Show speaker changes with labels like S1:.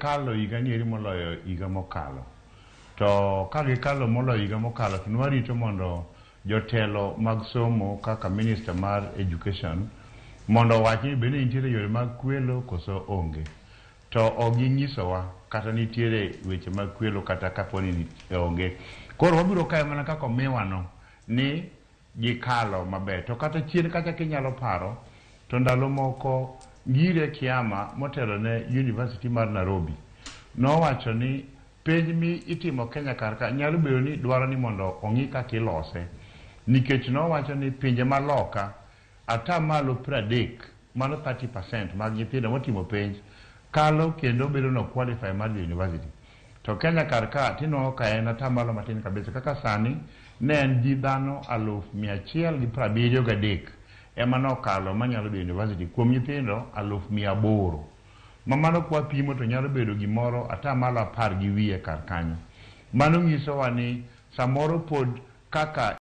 S1: Kalo higa ni eri moloyo higa mokalo. To ka gikalo moloyo higa mokalo to nwarito mondo jotelo mag somo kaka minister mar education mondo owach ni bende nitiere yore mag kwelo koso onge. To ok ginyisowa kata nitiere weche mag kwelo kata kapo ni onge. Koro wabiro kawe mana kaka omiwano ni gikalo maber. To kata chien kacha kinyalo paro, to ndalo moko Ngire Kiama motelo ne University mar Nairobi nowacho ni penj mi itimo Kenya kar ka nyalo bedo ni dwaro ni mondo ong'i kaka ilose. Nikech nowacho ni pinje ma loka ata malo 30, mano 30% mag nyithindo motimo penj kalo kendo bedo no qualify mar dhi university. To Kenya kar ka tinwang'o ka en ata malo matin kabisa. Kaka sani ne en ji dhano 173,000 ema nokalo manyalo dhi university kuom nyithindo 800,000. Ma mano kwapimo to nyalo bedo gimoro ata malo 10 gi wiye kar kanyo. Mano nyisowa ni samoro pod kaka